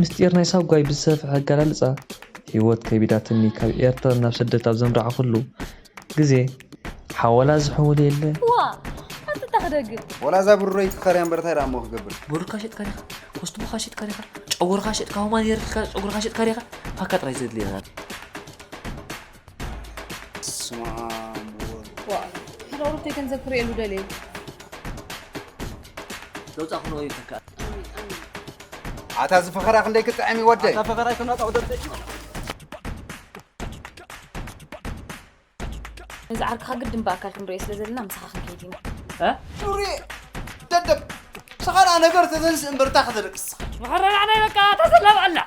ምስጢር ናይ ሳጓይ ብዝሰፍሐ ኣገላልጻ፣ ህይወት ከቢዳትኒ ካብ ኤርትራ ናብ ስደት ኣብ ዘምራዕኹሉ ግዜ፣ ሓወላ ዝሕውል የለ። ዋ ኣንታ ክደግም ወላ እዛ ብሩረይ ትኸርያ እምበር እንታይ ደኣ እሞ ክገብር ብሩርካ ሸጥካ ዲኻ ኮስትሞኻ ሸጥካ ዲኻ ጨጉርኻ ሸጥካ ሁማን ሄርካ ጨጉርካ ሸጥካ ዲኻ ፋካ ጥራይ ዘድልየና ስማ ዋ ሓደ ቁሩብተይ ገንዘብ ክርእየሉ ደልየ ለውፃ ክነኦ ይተካ ኣታ ዝፈኸራ ክንደይ ክጥዕም ይወደይ ፈኸራ ይኮና ጣውደብተይ ነዚ ዓርክኻ ግድን ብኣካል ክንሪኦ ስለ ዘለና ምሳኻ ክንከይድ ኢና ዱርየ ደደብ ስኻና ነገር ተዘንስ እምበርታ ክተደቅስ መኸረና ናይ በቃ ተዘላብ ኣላ